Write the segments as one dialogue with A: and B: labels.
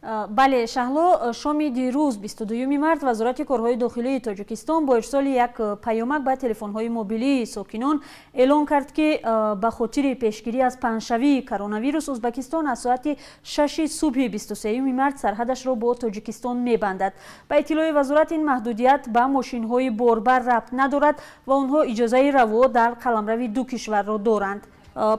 A: Бале, Шаҳло, шоми дирӯз, 22-юми март, Вазорати корҳои дохилии Тоҷикистон бо ирсоли як паёмак ба телефонҳои мобилии сокинон эълон кард, ки ба хотири пешгирӣ аз паҳншавии коронавирус Узбакистон аз соати 6-и субҳи 23-юми март сарҳадашро бо Тоҷикистон мебандад. Ба иттилои вазорат, ин маҳдудият ба мошинҳои борбар рабт надорад ва онҳо иҷозаи раво дар қаламрави ду кишварро доранд.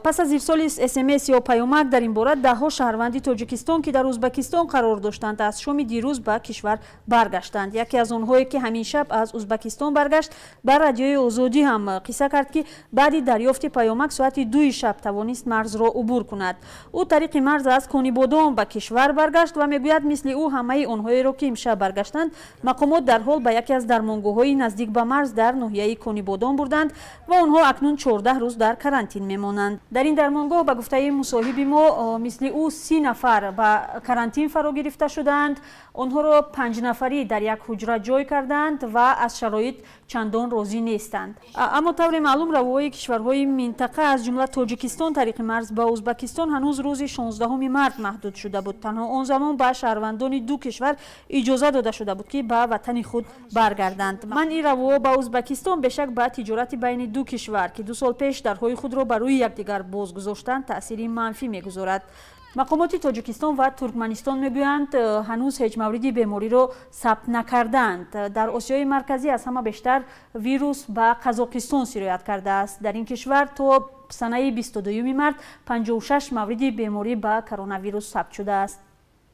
A: Пас аз ирсоли СМС ё паёмак дар ин бора, даҳҳо шаҳрванди Тоҷикистон, ки дар Узбакистон қарор доштанд, аз шоми дирӯз ба кишвар баргаштанд. Яке аз онҳое, ки ҳамин шаб аз Узбакистон баргашт, ба Радиои Озодӣ ҳам қисса кард, ки баъди дарёфти паёмак соати 2-и шаб тавонист марзро убур кунад. Ӯ тариқи марз аз Конибодом ба кишвар баргашт ва мегӯяд, мисли ӯ ҳамаи онҳоеро, ки имшаб баргаштанд, мақомот дарҳол ба яке аз дармонгоҳҳои наздик ба марз дар ноҳияи Конибодом бурданд ва онҳо акнун 14 рӯз дар карантин мемонанд. Дар ин дармонгоҳ, ба гуфтаи мусоҳиби мо, мисли ӯ 30 нафар ба карантин фаро гирифта шудаанд. Онҳоро панҷнафарӣ дар як ҳуҷра ҷой кардаанд ва аз шароит чандон розӣ нестанд. Аммо, тавре маълум, равоҳои кишварҳои минтақа, аз ҷумла Тоҷикистон, тариқи марз ба Узбакистон ҳанӯз рӯзи 16-уми март маҳдуд шуда буд. Танҳо он замон ба шаҳрвандони ду кишвар иҷоза дода шуда буд, ки ба ватани худ баргарданд. Манъи равоҳо ба Узбакистон бешак ба тиҷорати байни ду кишвар, ки 2 сол пеш дарҳои худро ба рӯи якдигар боз гузоштанд, таъсири манфӣ мегузорад. Мақомоти Тоҷикистон ва Туркманистон мегӯянд, ҳанӯз ҳеҷ мавриди бемориро сабт накардаанд. Дар Осиёи Марказӣ аз ҳама бештар вирус ба Қазоқистон сироят кардааст. Дар ин кишвар то санаи 22-юми март 56 мавриди беморӣ ба коронавирус сабт шудааст.